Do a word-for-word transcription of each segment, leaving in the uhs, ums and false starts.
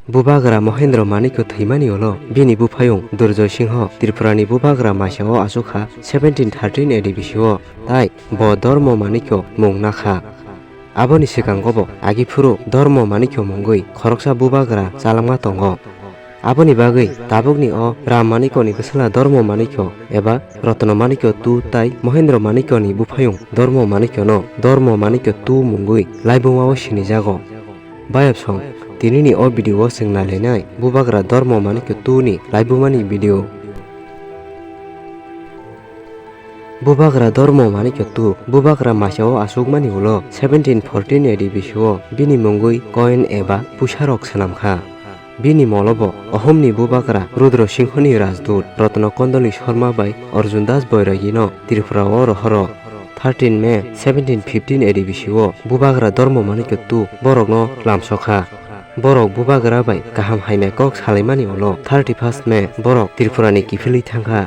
Bubagra Mohendro Manikyo thwimani ulo bini buphayung Durjoy Singho Tripurani bubagra maisao achukha seventeen thirteen A D bisio, tai bo Dharma Manikyo mung nakha. Aboni swkango bo agiphuru Dharma Manikyo mungwi khoroksa bubagra chalangma tongo. Aboni bagwi tabukni o Ram Manikyoni bwsala Dharma Manikyo eba Ratna Manikyo two tai Mohendro Manikyoni buphayung Dharma Manikyono Dharma Manikyo two mungwi laibumao sinijago. Bayapsong, tinini o video o chwng nailainai Bubagra Dharma Manikyo two ni laibumani video. Bubagra Dharma Manikyo two, bubagra maisao achukmani ulo seventeen fourteen A D bisio bini mungwi coin eba puisarok swnamkha. Bini molo bo Ohomni bubagra Rudra Singhoni Rajdoot Ratna Kondoli Sharma bai Arjun Das Bairagino Tripura o rohoro. Thirteen May seventeen fifteen A D bisio bubagra Dharma Manikyo two borokno lamsokha. Borok bubagra bai kaham hai nai kok salaimani ulo thirty first May borok Tripurani kiphilwi thangkha.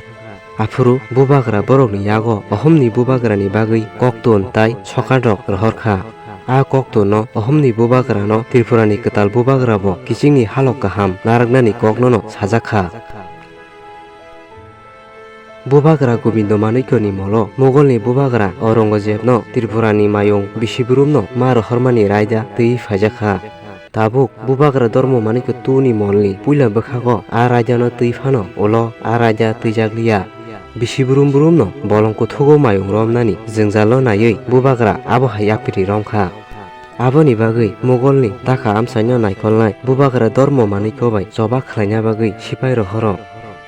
Aphuru bubagra borokni yago Ohomni bubagrani bagwi koktun tai sokarrok rohorkha. A koktunno Ohomni bubagrano Tripurani kwtal bubagra bo kichingni halok kaham narwknani koknono sajakha. Bubagra Gobindo Manikyoni molo Mogolni bubagra Aurangzebno Tripurani mayung bisibrumno ma rohormani raida twi phaijakha. Tabuk bubagra Dharma Manikyo two ni molni puila bwkhago a raidano twi phano ulo a raida twijakliya. Bisi brum brumno bolong kuthugo mayung romnani jwngjalo naiwi bubagra abo hai yapri romkha. Aboni bagwi Mogolni taka amchaino naikolnai bubagra Dharma Manikyo bai choba khlaina bagwi sipai rohoro.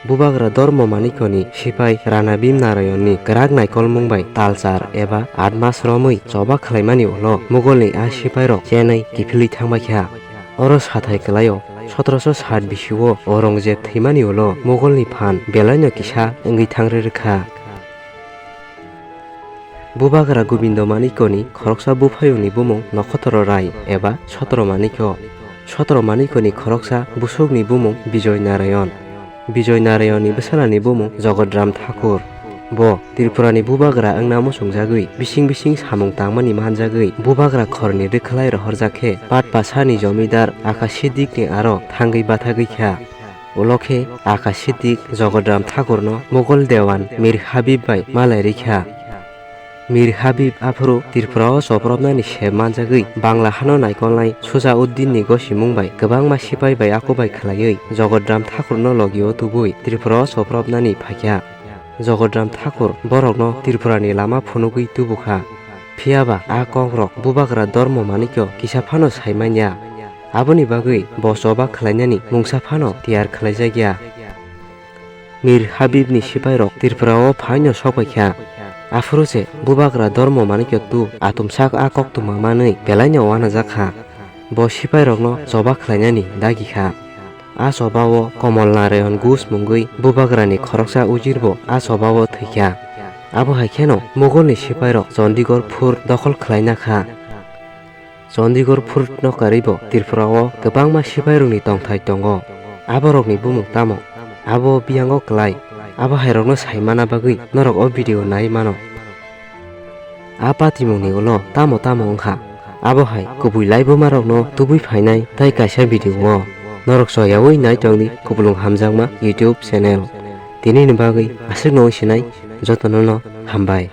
Bubagra Dharma Manikyoni sipai Rana Bhim Narayonni kwrak naikolmung bai talchar eba atmas romwi choba khlaimani ulo Mogolni a sipairok chenwi kiphilwi thangbaikha. Oro sathai kwlaio, sotoroso sat bisio Aurangzeb thwimani ulo Mogolni phan belaino kisa wngwi thangri rwkha. Bubagra Gobindo Manikyoni khoroksa buphayungni bumung Nokhotro Rai eba Sotro Manikyo. Sotro Manikyoni khoroksa busukni bumung Bijoy Narayan. Bijoy Narayonni bwsalani bumung Jogodram Thakur. Bo Tripurani bubagra wngna muchungjagwi bising bising samung tangmani manjagwi bubagra khorni rwkhlai rohorjak khe Patpasani jomidar Aka Sidikni aro thangwi bathagwi kha. Ulo khe Aka Sidik Jogodram Thakurno Mogol Dewan Mir Habib bai malai rikha. Mir Habib aphuru Tripura o chopropnani sep manjagwi Bangla hano naikolnai Suja Uddinni gosimung bai kwbangma sipai bai akubai khlaiwi Jogodram Thakurno logio tubui Tripura o chopropnani phaikha. Jogodram Thakur borokno Tripurani lama phunugwi tubukha. Phiyaba a kokrok bubagra Dharma Manikyo kisa phano saimanya. Aboni bagwi bo choba khlainani mungsa phano tiyar khlaijakya. Mir Habibni sipairok Tripura o phaino sokpaikha. Aphuru se bubagra Dharma Manikyo two atumsak a koktwma manwi belaino uanajakha. Bo sipairokno choba khlainani dagikha. A choba o Komol Narayan Ghosh mungwi bubagrani khoroksa ujirbo a choba o thwikha. Abo hai kheno Mogolni sipairok Chandigarh Fort dokhol khlaina kha. Chandigarh Fort no karwibo Tripura o kwbangma sipairokni tongthai tongo. Aborokni bumung tamo? Abo biyango klai. Abo hairokno saimana bagwi norok o video nai mano. A patimungni ulo tamo tamo wngkha, abo hai kubui laibumarokno tubui phainai tai kaisa video o. Norok choyaui nai tongdi Kupulung Hamjakma YouTube channel. Tinini bagwi aswkno wngsinai, jotono no hambai.